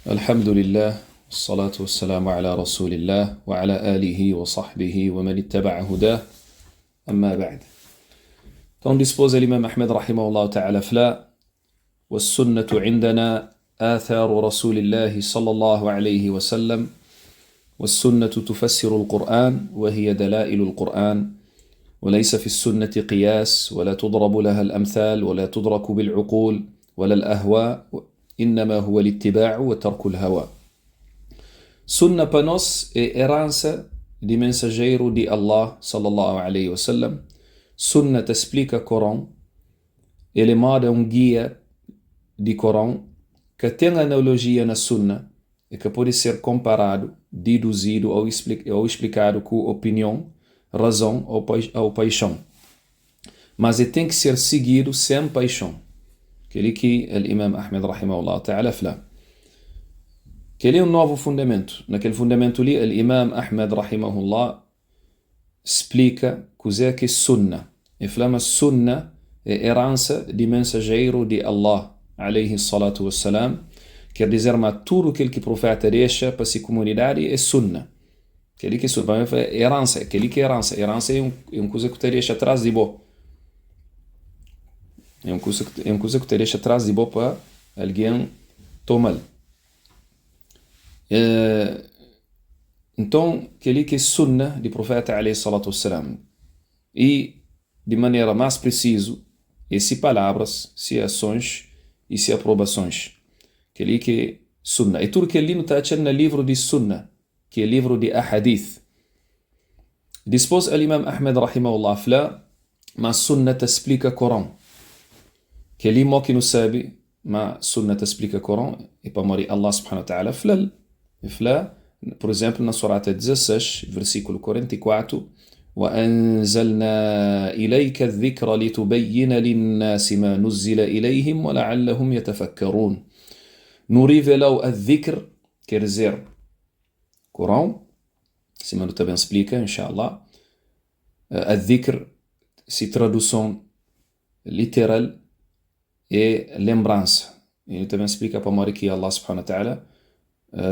الحمد لله والصلاة والسلام على رسول الله وعلى آله وصحبه ومن اتبع هداه أما بعد. Então dispôs الإمام أحمد رحمه الله تعالى فلا والسنة عندنا آثار رسول الله صلى الله عليه وسلم والسنة تفسر القرآن وهي دلائل القرآن وليس في السنة قياس ولا تضرب لها الأمثال ولا تدرك بالعقول ولا الأهواء إنما هو الاتباع وترك الهوى. Sunna pa nos é heransa di mensajeru di Allah sallallahu alaihi wasallam. Sunna ta splika Koron. El é moda un gia di Koron. Ka ten analogia na sunna e ka pode ser konparadu, diduzidu ou explikadu ku opinion, razon ou paixon. Mas e ten ki ser sigidu sen paixon. Kel-li ki al-Imam Ahmed rahimahullah ta'ala fla. Kel-li é un novu fundamentu. Na kel fundamentu li, al-Imam Ahmed rahimahullah splika kuzê ki é sunna. E fla ma sunna é eransa di mensajeru di Allah, alaihi salatu wassalam, ker dizer ma tudu kel ki profeta dexa pa se kumunidadi é sunna. Kel-li ki é sunna. Pa mi, eransa, kel-li ki é eransa. Eransa é un kuza ki ta dexa atrás di bo. É un kuza ki ta dexa atrás di bo pa algen toma-l. Nton, kel-li ki é sunna di profeta alaihi salatu wassalam. E, di manera más prisizu, é se palavras, se ações e se aprobasons. Kel-li ki é sunna. E tudu kel-li nu ta atxa na livru di sunna, ki é livru di ahadith. Dispôs, al-Imam Ahmed rahimahullah fla ma sunna ta splika Koron. Kel-li mo ki nu sabe ma sunna ta splika Koron é pamodi Allah subhanahu wa ta'ala fla-l. E fla, por exemplo, na surata 16, versículo 44: وأنزلنا إليك الذكر لتبين للناس ما نزل إليهم ولعلهم يتفكرون. Nu revelou الذكر, quer dizer, Corão, sima nu ta ben splika, inshallah. الذكر, se traduson literal é lembrança. E nu ta ben splika pamodi ki Allah subhanahu wa ta'ala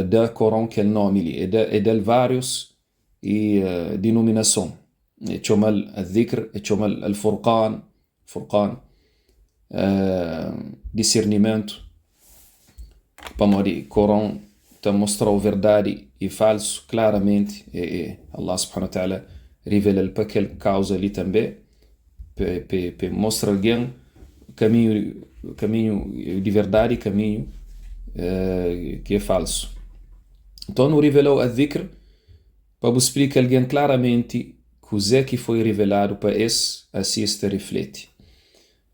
da Corão kel nomi li. E da vários e denominason. E txoma-l الذكر, e txoma-l الفرقان, furqan, discernimento, pamodi Corão ta mostra a verdade e falso claramente e Allah subhanahu wa ta'ala revela-l pa kel causa li també, pa mostra alguém caminho de verdade e caminho que é falso. Então, nu revelou الذكر pa bu explica alguém claramente kuzé ki foi revelado pa es, asi es ta reflete.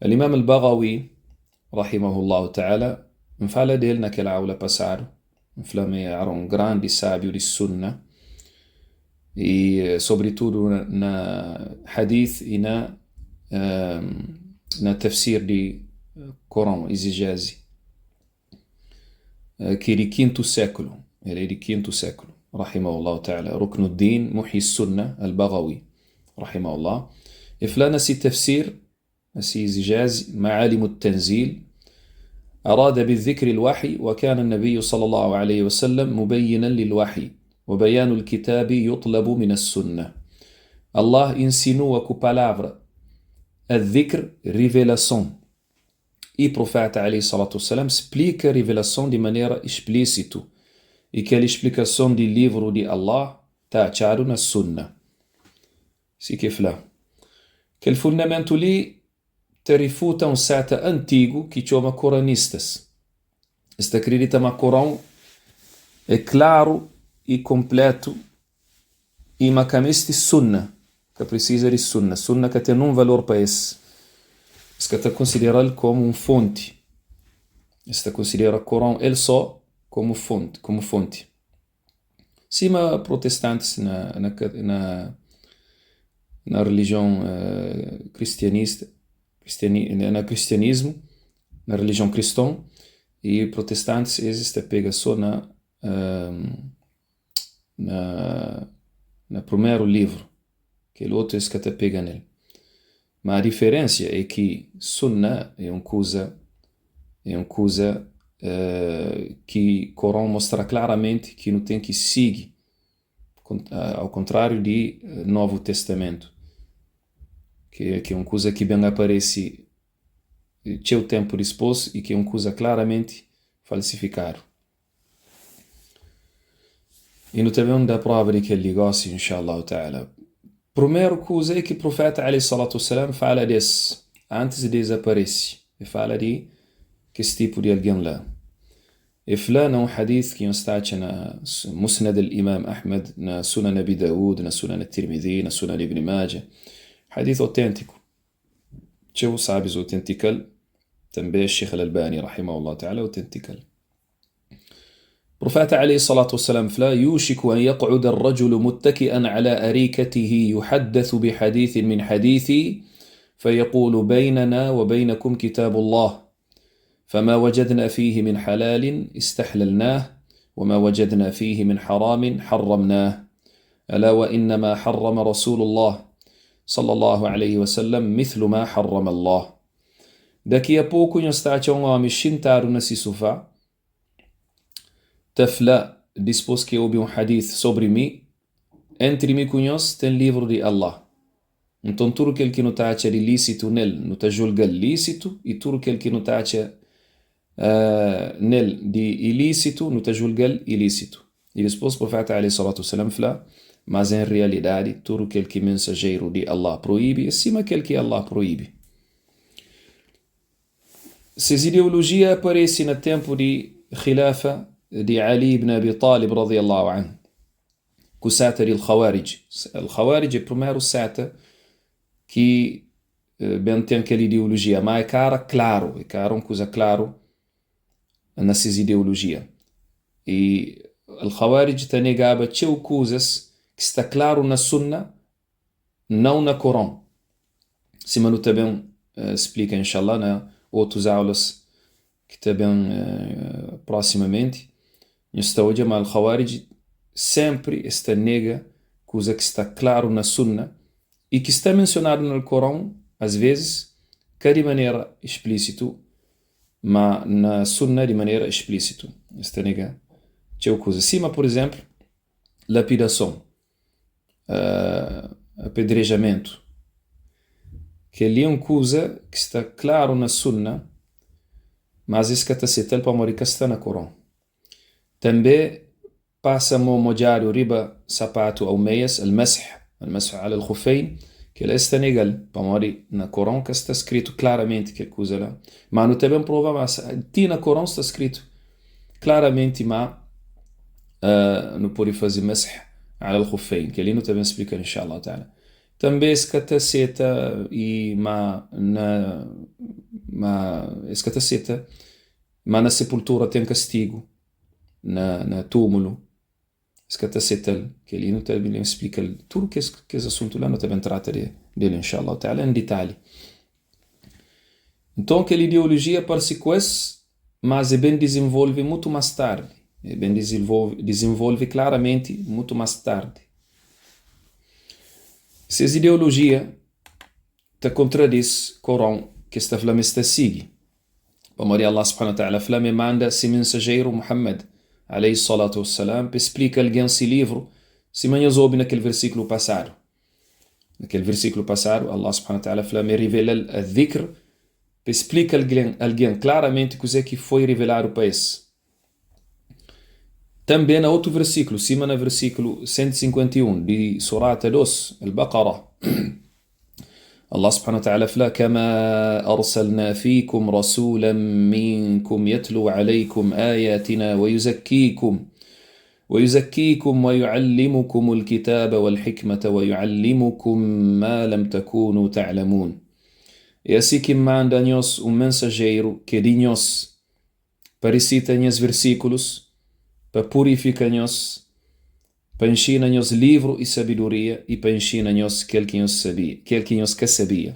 Al-Imam al-Baghawi, rahimahullah ta'ala, N fala del na kel aula pasadu. N fla ma era un grandi sábiu di sunna e sobretudo na hadith e na tafsir di Coran, exegese, que é di quinto século. Ele é di quinto século, rahimahullah ta'ala. Ruknuddin Muhyi Sunna al-Baghawi, rahimahullah. E fla na si tafsir, na si exegese, معالم التنزيل: أراد بالذكر الوحي وكان النبي صلى الله عليه وسلم مبينا للوحي وبيان الكتاب يطلب من السنة. Allah ensinou com a palavra الذكر revelação. E profeta عليه الصلاة والسلام explica a revelação de maneira explícita. E aquela explicação de livro de Allah está achado na sunna. Si que fla. Aquele fundamento ali te refuta un seta antigo que chama coranistas. Este acredita que o Corão é claro e completo e ma kameste sunna, que precisa de sunna. Sunna que tem um valor para esse. Este que está considerado como um fonte. Este considera o Corão ele só como fonte, como fonte. Sima protestantes na religião cristianista, na cristianismo, na religião cristã, e protestantes existe pega só na primeiro livro, que o outro que te pega nele. Mas a diferença é que sunna é uma coisa. Ki Koron mostra klaramenti ki nu ten ki sigi, au kontrariu di Novu Testamentu, ki é un kuza ki ben aparese txeu ténpu dispôs i ki é un kuza klaramenti falsifikadu. I nu ta ben da próva di kel-li gósi, insha Allahu ta'ala. Primeru kuza é ki Proféta alaihi salatu wasalam fala des antis di es aparese. E fala di kes tipu di algen la. E fla na un hadith ki nhos ta atxa na Musnad al-Imam Ahmad, na Sunan Abi Dawud, na Sunan at-Tirmidhi, na Sunan Ibn Majah, hadith autêntiku. Txeu sábius autentika-l, tanbê Sheikh al-Albani rahimahullah ta'ala autentika-l. Proféta alaihi salatu wasalam fla, Yushiku an yaq'uda ar-rajulu muttaki'an ala arikatihi yuhaddathu bi hadithin min hadithi fayaqulu baynana wa baynakum kitabullah fama wajadna fihi min halalin istahlalnah wa ma wajadna fihi min haramin harramnah ala wa innama harrama rasulullah sallallahu alaihi wasallam mithlu ma harrama Allah. Daqui a poku nhos ta atxa un ómi xintadu na si sufá ta fla, dispôs ki e obi un hadith sobri mi, Entri mi ku nhos ten livru di Allah. Nton tudu kel ki nu ta atxa di lísitu nel, nu ta julga-l lísitu, i tudu kel ki nu ta atxa nel di ilísitu, nu ta julga-l ilísitu. I dispôs Proféta alaihi salatu wa salam fla, Mas en rialidadi, tudu kel ki Mensajeru di Allah proibi é sima kel ki Allah proibi. Ses ideolojia aparese na ténpu di khilafa di Ali ibn Abi Talib radiyallahu anhu, ku seta di Al-Khawarij. Al-Khawarij é primeru seta ki ben ten kel ideolojia, má é ka éra klaru, é ka éra un kuza klaru na ses ideolojia. I Al-Khawarij ta negaba txeu kuzas ki sta klaru na Sunna, nau na Koron, sima nu ta ben splika inshallah na otus aulas ki ta ben prosimamenti. Nhos ta odja ma Al-Khawarij sempri es ta nega kuza ki sta klaru na Sunna i ki sta mensionadu na Al-Koron, as vezis ka di manera isplisitu, ma na Sunna di manera isplisitu. Es ta nega txeu kuza, sima pur izenplu lapidason. Apedrejamentu. Kel-li é un kuza ki sta klaru na Sunna, mas es ka ta seta-l pamodi ka sta na Koron. Tanbê, pasa mô modjadu riba sapatu ô meias, al-mash, al-mashu ala al-khuffayn, kel-la es ta nega-l pamodi na Koron ka sta skritu klaramenti kel kuza la. Má nu ta ben prova ma ti na Koron sta skritu klaramenti ma nu pode faze mash ala al-khuffayn. Kel-li nu ta ben splika insha Allah ta'ala. Tanbê es ka ta seta i ma na ma es ka ta seta ma na sepultura ten kastigu na na túmulu. Es ka ta seta-l. Kel-li nu ta ben splika-l tudu kes kes asuntu la nu ta ben trata de del insha Allah ta'ala en ditalhi. Nton kel ideolojia parse ku es, mas e ben dizenvolve mutu más tardi. E ben dizenvolve klaramenti mutu más tardi. Ses ideolojia ta kontradiz Koron ki es ta fla ma es ta sigi. Pamodi Allah subhanahu wa ta'ala fla ma e manda se mensajeru Muhammad alaihi salatu wassalam pa e splika algen se livru, sima nhos obi na kel versiklu pasadu. Na kel versíklu pasadu, Allah subhanahu wa ta'ala fla ma E rivela-l Adh-Dhikr pa E splika algen klaramenti kuzê ki foi riveladu pa es. Tanbê na otu versíklu, sima na versíklu 151 di Surata 2, Al-Baqarah, Allah subhanahu wa ta'ala fla, Kama arsalna fikum rasulan minkum yatlu alaykum ayatina wa yuzakkikum ويزكيكم ويعلمكم الكتاب والحكمة ويعلمكم ما لم تكونوا تعلمون. É asi ki N manda nhos un mensajeru ki é di nhos, pa risita nhas versíkulus, pa purifika nhos, pa inxina nhos livru i sabedoria i pa inxina nhos kel ki nhos sabia, kel ki nhos ka sabia.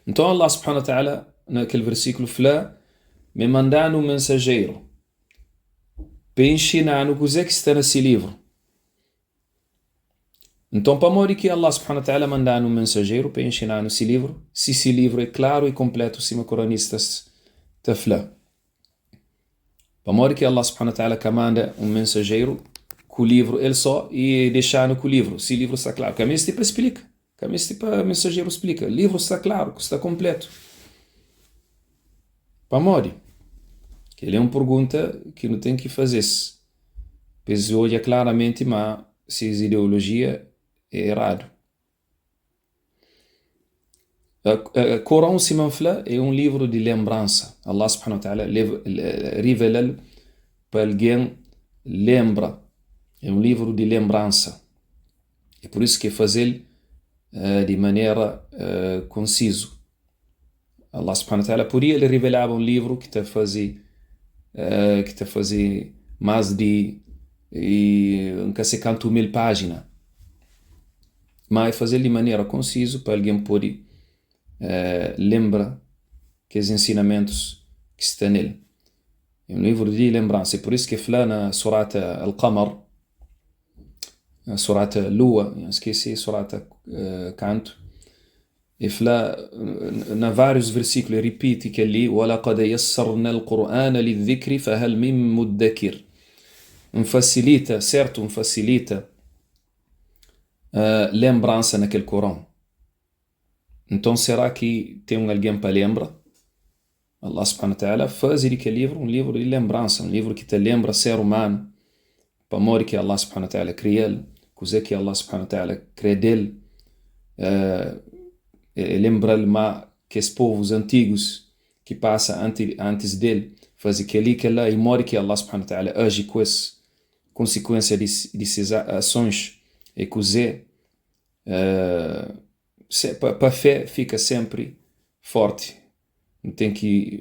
Nton Allah subhanahu wa ta'ala na kel versíkulu fla ma E manda-nu un mensajeru Pa e inxina-nu kuzê ki sta na se livru. Nton, pamodi ki Allah subhanahu wa ta'ala manda-nu un mensajeru pa inxina-nu se livru, si se livru é klaru i konplétu sima kuranistas ta fla? Pamodi ki Allah subhanahu wa ta'ala ka manda un mensajeru ku livru el só i dexa-nu ku livru, si livru sta klaru? Ka meste pa splika, ka meste pa mensajeru splika, livru sta klaru, sta konpletu. Pamodi? Kel-li é un pergunta ki nu ten ki faze-s, pa es odja klaramenti ma ses ideolojia é eradu. Koron, sima N fla, é un livru di lenbransa. Allah subhanahu wa ta'ala rivela-l pa algen lenbra. É un livru di lenbransa. É pur isu ki el faze-l di manera konsizu. Allah subhanahu wa ta'ala podia el rivelaba un livru ki ta faze ki ta faze más di N ka se kantu mil pájina. Má el faze-l di manera konsizu pa algen pode lenbra kes ensinamentus ki sta nel. É un livru di lenbransa. É pur isu ki el fla na Surata Al-Qamar, na Surata Lua, N skese Surata kantu, El fla na várius versíkulu, el ripiti kel-li, Walaqad yassarna al-Qur'ana lidh-dhikri fahal min muddakir. N fasilita, sértu N fasilita lenbransa na kel Koron. Nton, será ki ten un algen pa lenbra? Allah subhanahu wa ta'ala faze di kel livru un livru di lenbransa, un livru ki ta lenbra ser umanu pamodi ki Allah subhanahu wa ta'ala kria-l, kuzê ki Allah subhanahu wa ta'ala krê del. E lenbra-l ma kes povus antigus ki pasa antis del faze kel-li, kel-la i modi ki Allah subhanahu wa ta'ala aji ku es, konsikuensia di ses asons é kuzê. Pa fé fika sénpri fórti, nu ten ki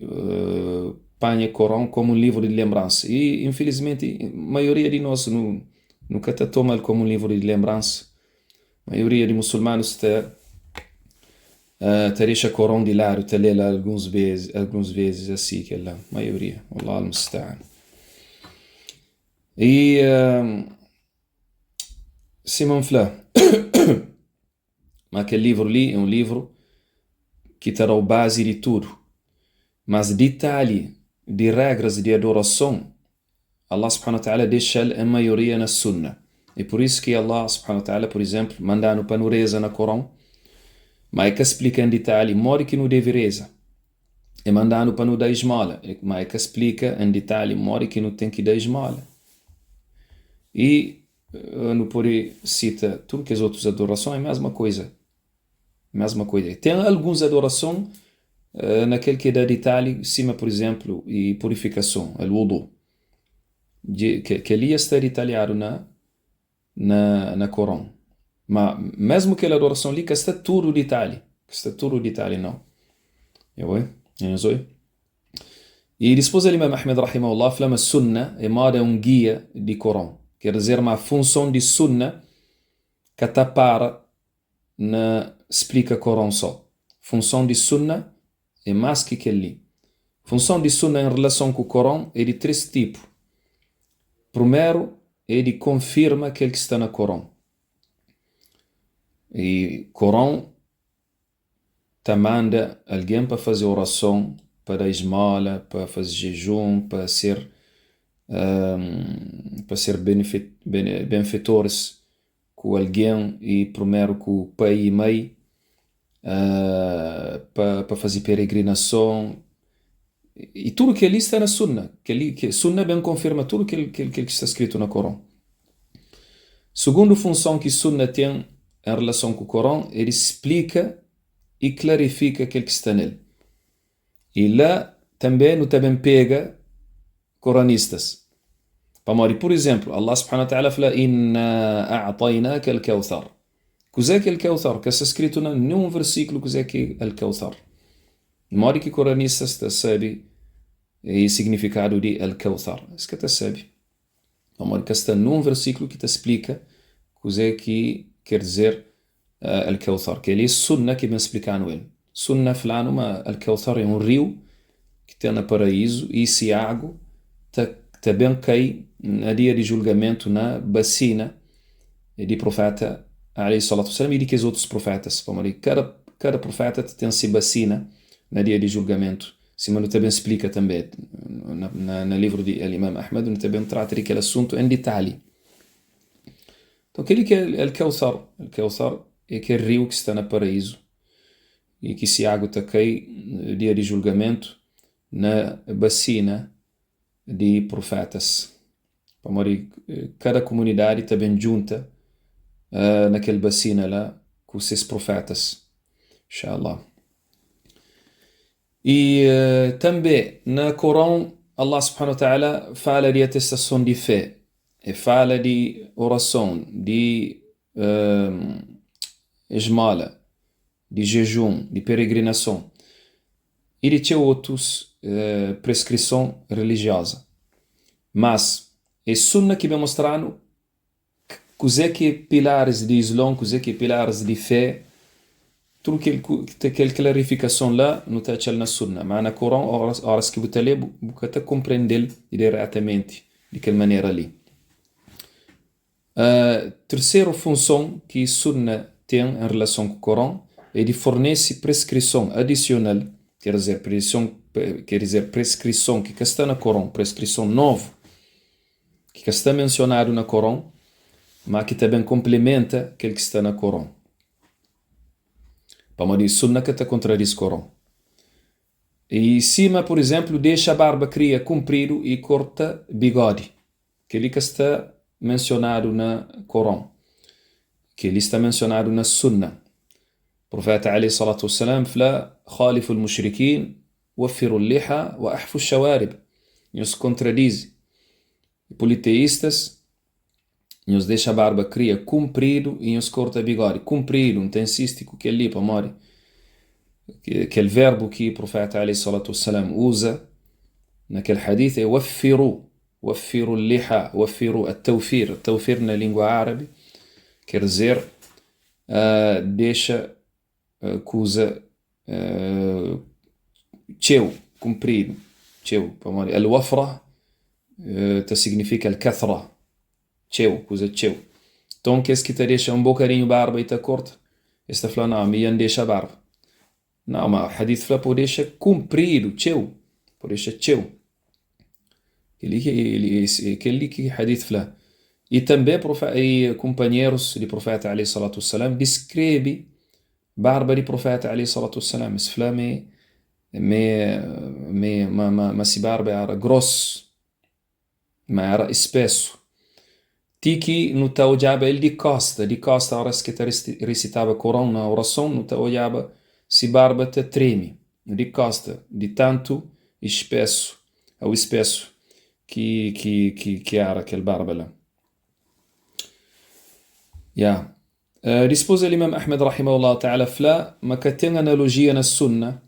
panha Koron kómu un livru di lenbransa. I infilismenti, maioria di nos nu ka ta toma-l kómu un livru di lenbransa. Maioria di musulmanus ta ta dexa Koron di ladu, ta lé-l alguns bês, alguns vezis asi, kel-la, maioria. Wallahu al-musta'an. I sima N fla, ma kel livru li é un livru ki ta da-u bazi di tudu. Mas ditalhi di régras di adorason, Allah subhanahu wa ta'ala dexa-l en maioria na Sunna. É pur isu ki Allah subhanahu wa ta'ala, pur izénplu, manda-nu pa nu reza na Koron, má e ka splika en ditalhi modi ki nu debe reza. E manda-nu pa nu da esmola, má e ka splika en ditalhi modi ki nu ten ki da esmola. I nu pode sita tudu kes otus adorason, é mesma koiza. Mesma koiza. Ten alguns adorason na kel ki e da ditalhi, sima pur izénplu, i purifikason, al-wudu. Kel-li ja sta ditalhadu na na Koron. Ma mesmu kel adorason li ka sta tudu ditalhi, ka sta tudu ditalhi nau. Ya oi? Ya nhos oi? I dispôs el Imam Ahmed rahimahullah fla ma Sunna é moda un gia di Koron. Ker dizer ma funson di Sunna ka ta para na splika Koron só. Funson di Sunna é más ki kel-li. Funson di Sunna en relason ku Koron é di três tipu. Prumeru é di konfirma kel ki sta na Koron. I Koron ta manda algen pa faze orason, pa da esmola, pa faze jejun, pa ser pa ser benfetoris ku algen i prumeru ku pai i mai, pa faze peregrinason i tudu kel-li sta na Sunna. Kel-li, Sunna ben konfirma tudu kel ki sta skritu na Koron. Sugundu funson ki Sunna ten en relason ku Koron é di splika i klarifika kel ki sta nel. I la tanbe nu ta ben pega koranistas. Pamodi, pur izénplu, Allah subhanahu wa ta'ala fla, Inna a'tainaka al-kawthar. Kuzê ki é al-kawthar? Ka sta skritu na ninhun versíklu kuzê ki é al-kawthar. Modi ki koranistas ta sabe signifikadu di al-kawthar? Es ka ta sabe. Pamodi ka sta nun versíklu ki ta splika kuzê ki ker dizer Al-Kawthar. Kel-li é Sunna ki ben splika-nu el. Sunna fla-nu ma Al-Kawthar é un riu ki ten na Paraízu i se agu ta ta ben kai na dia di julgamentu na basina di Proféta alaihi salatu wasalam i di kes otus profétas. Pamodi kada kada proféta ta ten se basina na dia di julgamentu. Sima nu ta ben splika tanbê na livru di al-Imam Ahmad, nu ta ben trata di kel asuntu en ditalhi. Nton, kel-li ki é Al-Kawthar. Al-Kawthar é kel riu ki sta na Paraízu i ki se agu ta kai dia di julgamentu na basina di prufétas. Pamodi kada kumunidadi ta ben djunta na kel basina la ku ses prufétas. Insha Allah. I tanbe na Koron Allah subhanahu wa ta'ala fala di atestason di fé, e fala di orason, di esmola, di jejun, di peregrinason i di txeu otus preskrison relijioza. Mas, é Sunna ki ben mostra-nu Kuzê ki é pilaris di Islon, kuzê ki é pilaris di fé, tudu kel kel klarifikason la nu ta atxa-l na Sunna. Má na Koron, óras ki bu ta lé, bu ka ta konprende-l diretamenti di kel manera li. Terseru funson ki Sunna ten en relason ku Koron é di fornese preskrison adisional, ker dizer, ker dizer preskrison ki ka sta na Koron, preskrison novu, ki ka sta mensionadu na Koron, má ki ta ben konplimenta kel ki sta na Koron. Pamodi Sunna ka ta kontradiz Koron. I sima, pur izénplu, dexa barba kria kunpridu i korta bigodi. Kel-li ka sta mensionadu na Koron. Kel-li sta mensionadu na Sunna. Proféta alaihi salatu wasalam fla, Khaliful mushrikin Wafiru liha wa ahfu shawarib, nhos kontradize politeistas, nhos dexa barba kria kunpridu i nhos korta bigodi kunpridu. N ta insisti ku kel-li pamodi kel verbu ki Proféta alaihi salatu wasalam uza na kel hadith é wafiru, wafiru liha, wafiru at-tawfir. At-tawfir na língua árabi ker dizer dexa kuza txeu, kunpridu, txeu, pamodi al-wafra ta signifika al-kathra, txeu, kuza txeu. Nton kes ki ta dexa un bokadinhu barba i ta korta, es ta fla, Nau, mi dja N dexa barba. Nau, ma hadith fla pa bu dexa kunpridu, txeu, pa bu dexa txeu. Kel-li ki kel-li ki hadith fla. I tanbê i kunpanherus di Proféta alaihi salatu wasalam diskrebe barba di Proféta alaihi salatu wasalam. Es fla ma ma ma ma si barba éra grós, ma éra spésu. Ti ki nu ta odjaba el di kósta, di kósta óras ki el ta risitaba Koron na orason, nu ta odjaba si barba ta treme. Di kósta, di tantu spésu ô spésu ki ki ki ki éra kel barba la. Ya. Dispôs al-Imam Ahmed rahimahullahu ta'ala fla ma ka ten analojia na Sunna,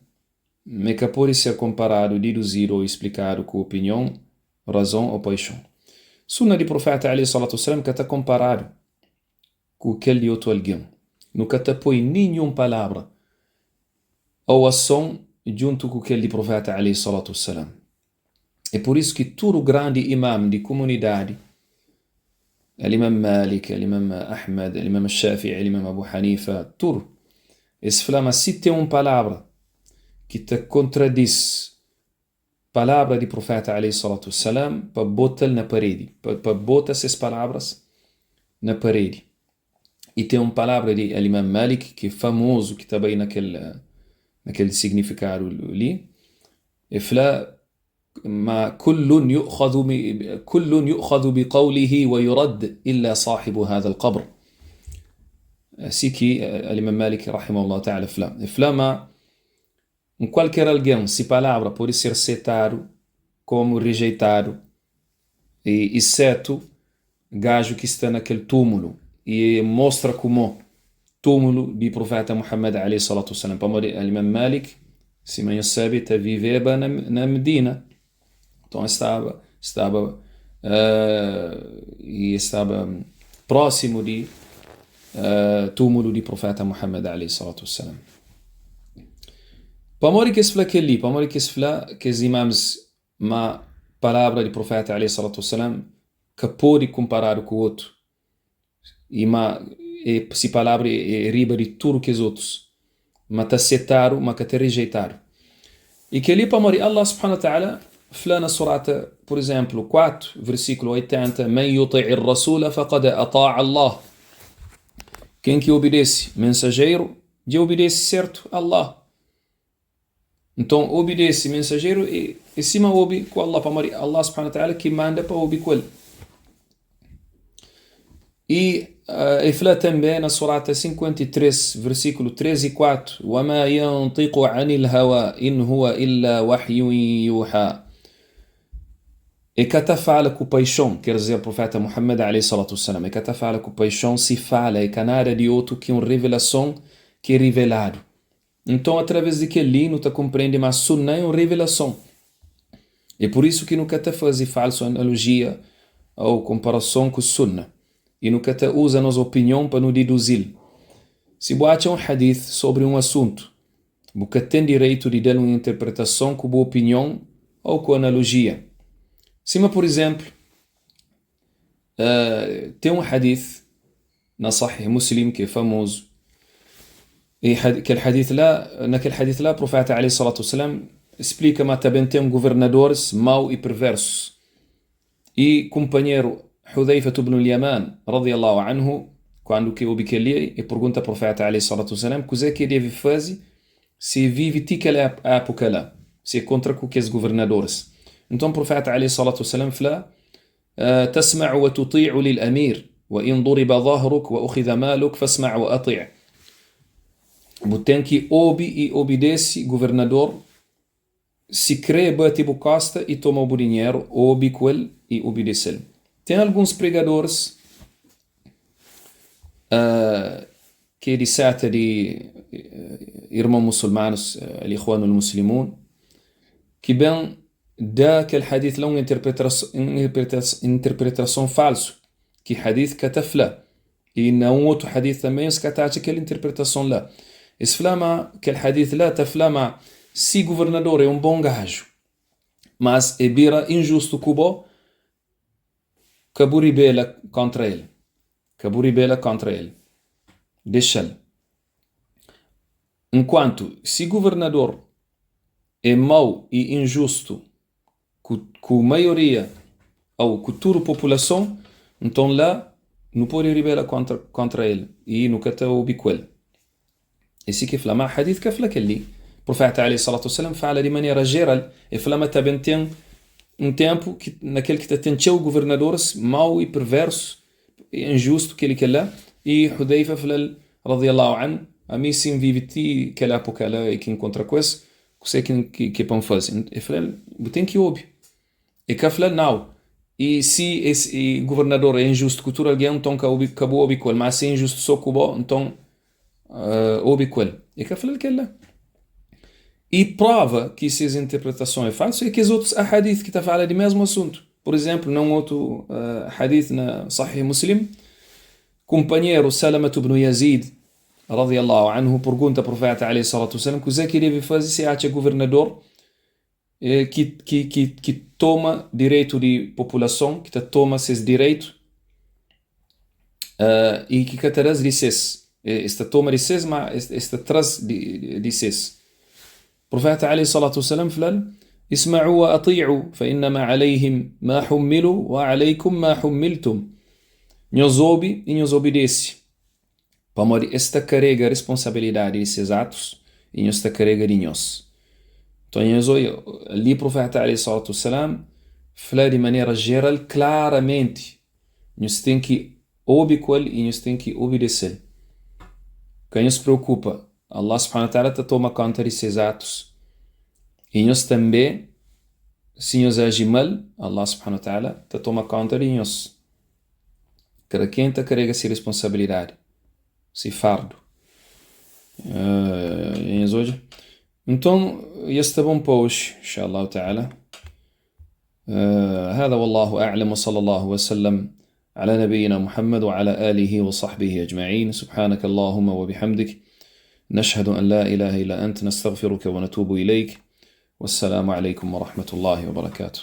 ma e ka pode ser konparadu, diduzidu ô isplikadu ku opinion, razon ô paixon. Sunna di Pruféta alaihi salatu wa salam ka ta konparadu ku kel di otu algen. Nu ka ta poi ninhun palabra ô ason djuntu ku kel di Pruféta alaihi salatu wa salam. É pur isu ki tudu grandi imam di kumunidadi, Al-Imam Malik, Al-Imam Ahmad, Al-Imam Shafi'i, Al-Imam Abu Hanifa, tudu, es fla ma si ten un palabra ki ta kontradiz palabra di Pruféta alaihi salatu wa salam, pa bota-l na paredi, pa bota ses palabras na paredi. I ten un palabra di Al-Imam Malik ki é famozu ki ta bai na kel na kel signifikadu li, E fla ma kullun yu'khadhu kullun yu'khadhu bi qawlihi wa yurad illa sahibu hadha al-qabr. Asi ki al-Imam Malik rahimahullah ta'ala fla. E fla ma un kualker algen si palavra pode ser setadu komu rejeitadu, e isetu gaju ki sta na kel túmulu i e mostra ku mô túmulu di Pruféta Muhammad alaihi salatu wasalam, pamodi al-Imam Malik, sima nhos sabe, ta viveba na na Medina, nton e staba staba i e staba prósimu di túmulu di Pruféta Muhammad alaihi salatu wasalam. Pamodi ki es fla kel-li? Pamodi ki es fla kes imams Ma palabra di Proféta alaihi salatu wasalam ka pode kunparadu ku otu, i ma e si palabra e riba di tudu kes otus, ma ta setadu ma ka ta rejeitadu. I kel-li pamodi Allah subhanahu wa ta'ala fla na surata, pur izénplu, 4, versíkulu 80, Men yuti'i rasula faqad ata'a Allah. Ken ki obidese mensajeru, dja obidese sertu Allah. Nton, obidese mensajeru é sima obi ku Allah, pamodi Allah subhanahu wa ta'ala ki manda pa obi ku el. I el fla tanbê na Surata 53, versíkulu 3 i 4, Wa ma yantiqu anil hawa in huwa illa wahyun yuha. E ka ta fala ku paixon, ker dizer, Profeta Muhammad alaihi salatu wassalam, e ka ta fala ku paixon, si fala e ka nada di otu ki un revelason ki é riveladu. Nton, através di kel-li, nu ta konprende ma Sunnah é un revelason. É pur isu ki nu ka ta faze falsu analojia ô konparason ku Sunnah i nu ka ta uza nos opinion pa nu deduzi-l. Si bu atxa un hadith sobri un asuntu, bu ka ten direitu di da-l un interpretason ku bu opinion ô ku analojia. Sima pur izénplu, Ten un hadith na Sahih Muslim ki é famozu. E kel hadith la, na kel hadith la, Profeta alaihi salatu wasalam splika ma ta ben ten guvernadoris mau i perversus. I kunpanheru Hudhaifatu bnu al-Yaman radiyallahu anhu, kandu ki obi kel-li, e pergunta Profeta alaihi salatu wasalam kuzê ki e debe faze si e vive ti kel épuka la, si e kontra ku kes guvernadoris. Nton Profeta alaihi salatu wasalam fla, Tasma'u wa tuti'u lil amir, wa in duriba dhahruk wa ukhidha maluk fasma' wa ati'. Bu ten ki obi i obidese guvernador, si kre bate bu kosta i toma bu dinheru, obi ku el i obidese-l. Ten alguns pregadoris ki é di seta di irmon musulmanus, al-Ikhwanul Muslimun, ki ben da kel hadith la un interpretason falsu, ki hadith ka ta fla. I na un otu hadith tanbê es ka ta atxa kel interpretason la. Es fla ma kel hadith la ta fla ma si guvernador é un bon gaju, mas e bira injustu ku bo, ka bu ribela kóntra el. Ka bu ribela kóntra el. Dexa-l. Nkuantu si guvernador é mau i injustu ku ku maioria ô ku tudu populason, nton la nu pode ribela kóntra kóntra el i nu ka ta obi ku el. É si ki fla. Má hadith ka fla kel-li. Proféta alaihi salatu wasalam fala di manera jeral, el fla ma ta ben ten un ténpu ki na kel ki ta ten txeu guvernadoris mau i perversu injustu kel i kel la, i Hudhaifa fla-l, radhiyallahu anhu, Ami si N vive ti kel époka la i ki N kontra ku es, kusé ki ki pa N faze? El fla-l, Bu ten ki obi. E ka fla-l, Nau. I si es guvernador é injustu ku tudu algen, nton ka obi ka bu obi ku el, má si é injustu sô ku bo, nton obi ku el. E ka fla-l kel la. I prova ki ses interpretason é falsu é kes otus ahadith ki ta fala di mesmu asuntu. Pur izénplu, na un otu hadith na Sahih Muslim, kunpanheru Salamatu bnu Yazid, radhiyallahu anhu, purgunta Pruféta, alaihi salatu wasalam, kuzê ki debe faze si atxa guvernador ki, ki, ki, ki toma direitu di populason, ki ta toma ses direitu i ki ka ta da-s di ses. Es ta toma di ses, má es ta tra-s di ses. Proféta alaihi salatu wasalam fla-l, Isma'u wa ati'u, fa innama alaihim ma hummilu wa alaikum ma hummiltum. Nhos obi i nhos obidese, pamodi es ta karega responsabilidadi di ses atus i nhos ta karega di nhos. Nton, nhos obi, li Proféta alaihi salatu wasalam fla di manera jeral, klaramenti, Nhos ten ki obi ku el i nhos ten ki obidese-l. Ka nhos preokupa, Allah subhanahu wa ta'ala ta toma konta di ses atus. I nhos tanbê, si nhos aji mal, Allah subhanahu wa ta'ala ta toma konta di nhos. Kada ken ta karega se responsabilidadi, se fardu. Nhos odja? Nton, dja sta bon pa oji, insha Allahu ta'ala. هذا والله أعلم وصلى الله وسلم على نبينا محمد وعلى آله وصحبه أجمعين سبحانك اللهم وبحمدك نشهد أن لا إله إلا أنت نستغفرك ونتوب إليك والسلام عليكم ورحمة الله وبركاته.